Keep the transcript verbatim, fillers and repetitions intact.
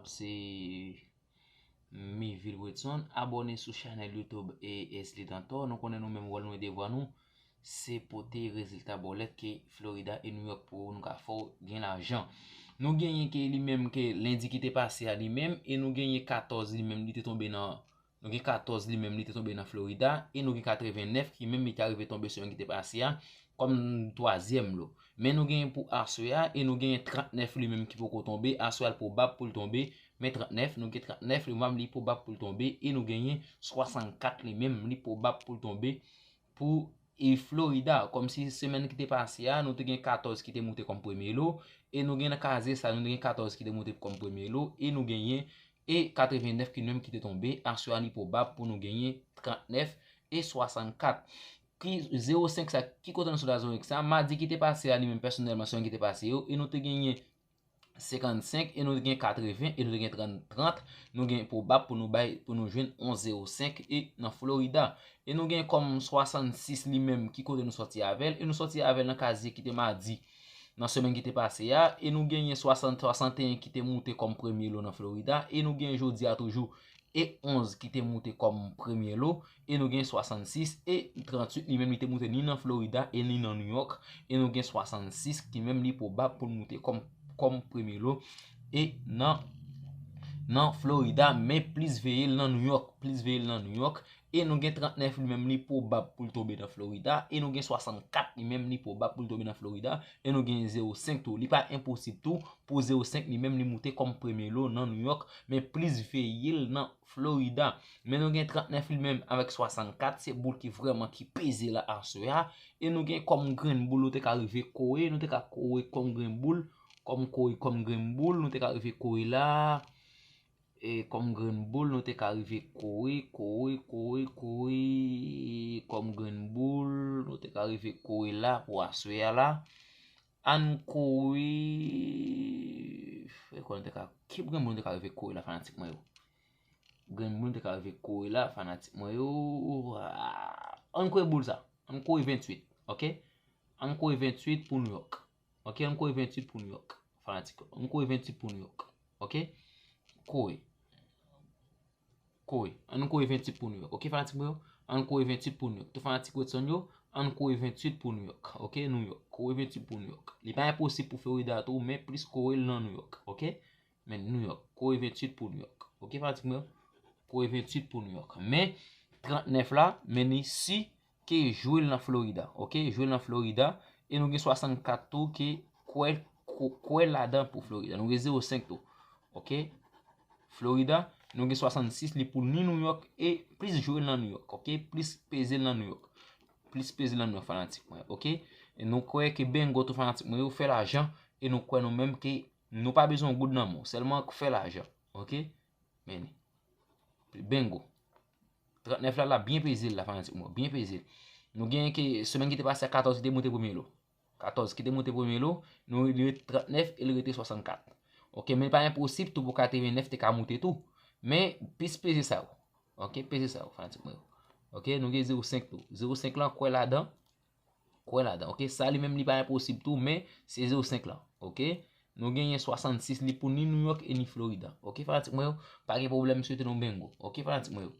Se Mivil Wilson, abòne sou chanèl YouTube e Esli Dantor. Nou konnen nou menm wòl nou e devwa nou, se pote rezilta bòlèt ke Florida e New York pou nou ka fè w gen lajan. Nou genyen ke li menm ke lendi ki te pase a li menm, e nou genyen katòz li menm li te tonbe nan, nou gen katòz li menm li te tonbe nan Florida, e nou gen katrevennèf ki menm li te arive tonbe semèn ki te pase a, kòm twazyèm lo. Men nou genyen pou aswè a, e nou genyen trannèf li menm ki poko tonbe, aswè a l pwobab pou l tonbe, men trannèf, nou gen trannèf li menm li pwobab pou l tonbe, e nou genyen swasannkat li menm li pwobab pou l tonbe pou e Florida. Kòmsi semèn ki te pase a, nou te gen katòz ki te moute kòm premye lo, e nou gen nan kaze sa, nou te gen katòz ki te moute kòm premye lo, e nou genyen e katrevennèf ki menm ki te tonbe, aswè a li pwobab pou nou genyen trannèf e swasannkat. Ki zewo senk sa, ki kote nou sot a zewo senk sa? Madi ki te pase a li menm pèsonèlman, semèn ki te pase yo, e nou te genyen senkannsenk, e nou te gen katreven, e nou te gen trant, trant, nou gen pwobab pou nou bay, pou nou jwenn yon zewo senk e nan Florida. E nou gen kòm swasannsis li menm ki kote nou sòti avè l, e nou sòti avè l nan kaze ki te madi nan semèn ki te pase a, e nou genyen swasant, swasanteyen ki te moute kòm premye lo nan Florida, e nou gen jodi a toujou e onz ki te moute kòm premye lo, e nou gen swasannsis, e tranntuit li menm li te moute ni nan Florida e ni nan New York, e nou gen swasannsis ki menm li pwobab pou l moute kòm, kòm premye lo, e nan, nan Florida, men plis veye l nan New York, plis veye l nan New York, e nou gen trannèf li menm li pwobab pou l tonbe nan Florida, e nou gen swasannkat li menm li pwobab pou l tonbe nan Florida, e nou gen zewo senk tou. Li pa enposib tou pou zewo senk li menm li moute kòm premye lo nan New York, men plis veye l nan Florida. Men nou gen trannèf li menm avèk swasannkat, se boul ki vrèman ki peze la aswè a. E nou gen kòm grenn boul, nou te ka rive kore, nou te ka kore kòm grenn boul, kòm kore, kòm grenn boul, nou te ka rive kore la. E kòm grenn boul, nou te ka rive kore, kore, kore, kore, kòm grenn boul, nou te ka rive kore la pou aswè a la. Ann kore, e kòm nou te ka, ki grenn boul nou te ka rive kore la, fanatik mwen yo? Grenn boul nou te ka rive kore la, fanatik mwen yo. Ah, ann kore boul sa. Ann kore venntuit, ok? Ann kore venntuit pou New York. Ok, ann kore venntuit pou New York. Fanatik yo. Ann kore venntuit pou New York. Ok? Kore. Kore. Ann kore venntuit pou New York. Ok, fanatik mwen yo? Ann kore venntuit pou New York. Tout fanatik Redson yo, ann kore venntuit pou New York. Ok, New York. Kore venntuit pou New York. Li pa enposib pou Florida tou, men plis kore l nan New York. Ok? Men New York. Kore venntuit pou New York. Ok, fanatik mwen yo? Kore venntuit pou New York. Men trannèf la, men li si ke jwe l nan Florida. Ok, jwe l nan Florida. E nou gen swasannkat tou ke kwè, kwè ladan pou Florida. Nou gen zewo senk tou. Ok? Florida, nou gen swasannsis li pou ni New York e plis jwe l nan New York. Ok? Plis peze l nan New York. Plis peze l nan New York, fanatik mwen. Ok? E nou kwè ke Bengo tou, fanatik mwen yo, fè lajan. E nou kwè nou menm ke nou pa bezwen goud nan men w. Sèlman fè lajan. Ok? Men li. Bengo. Trannèf la, l ap byen peze l la, fanatik mwen. Byen peze l. Nou genyen ke semèn ki te pase a, katòz ki te moute premye lo. Katòz ki te moute premye lo, nou li rete trannèf e li rete swasannkat. Ok, men pa enposib tou pou katrevennèf te ka moute tou. Men plis peze sa yo. Ok, peze sa yo, fanatik mwen yo. Ok, nou gen zewo senk tou. Zewo senk lan, kwè ladan. Kwè ladan. Ok, sa li menm li pa enposib tou, men se zewo senk lan. Ok, nou genyen swasannsis li pou ni New York e ni Florida. Ok, fanatik mwen yo, pa gen pwoblèm, swete nou Bengo. Ok, fanatik mwen yo.